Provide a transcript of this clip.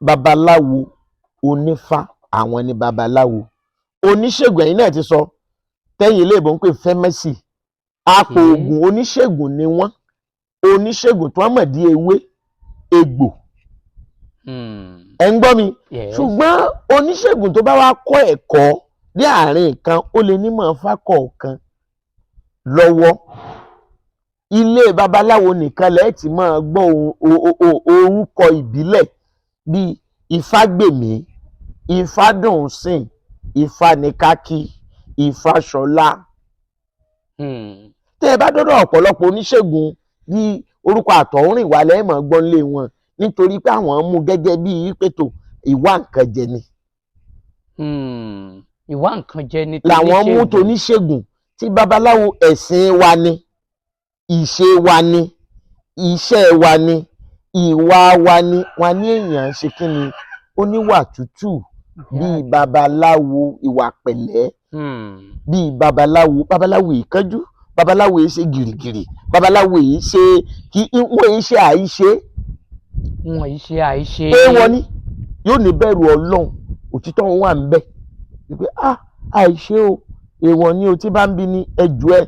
Babaláwo, onífá, àwọn ni babaláwo. Oníṣègùn, ẹ̀yin náà ti sọ, tẹ́yìn ilé ìbọn ń pè pharmacy, apò oògùn, oníṣègùn ni wọ́n, oníṣègùn tó mọ̀ dí ewé egbò. Ẹ̀ ń gbọ́ mi? Yes. Ṣùgbọ́n oníṣègùn tó bá wá kọ́ ẹ̀kọ́ dé àárín kan, ó lè nímọ̀ Ifá kọ̀ọ̀kan lọ́wọ́. Ilé babaláwo nìkan lẹ́ẹ̀ tí máa gbọ́ orúkọ ìbílẹ̀ bíi Ifágbèmí, Ifádùnsìn, Ifánikákí, Ifáṣọlá. Tẹ́ ẹ bá dọ́dọ̀ ọ̀pọ̀lọpọ̀ oníṣègùn, bí orúkọ àtọ̀húnrìnwá lẹ́ẹ̀mọ́ gbọ́n lé wọn, nítorí pé àwọn mú gẹ́gẹ́ bíi pètò ìwà nǹkan jẹ ni. Ìwà nǹkan jẹ ní Làwọn mú toníṣègùn. Toníṣègùn tí babaláwo, ẹ̀sìn wa ni, ìṣe wa ni, iṣẹ́ wa ni, ìwà wa ni. Wọn ní èèyàn ṣe kí ni, ó níwà tútù bíi babaláwo, ìwà pẹ̀lẹ́ bíi babaláwo. Babaláwo yìí kánjú, babaláwo yìí ṣe gìrìgìrì, babaláwo yìí ṣe kí wọ́n yìí ṣe àìṣe. Wọn yìí ṣe àìṣe. Pé wọ́n ní yóò ní bẹ̀rù Ọlọ́run, òtítọ́ wọn wà ń bẹ̀ wípé, ah, àìṣe o, èèwọ̀ ni o, tí bá ń bí ní ẹjọ́ ẹ.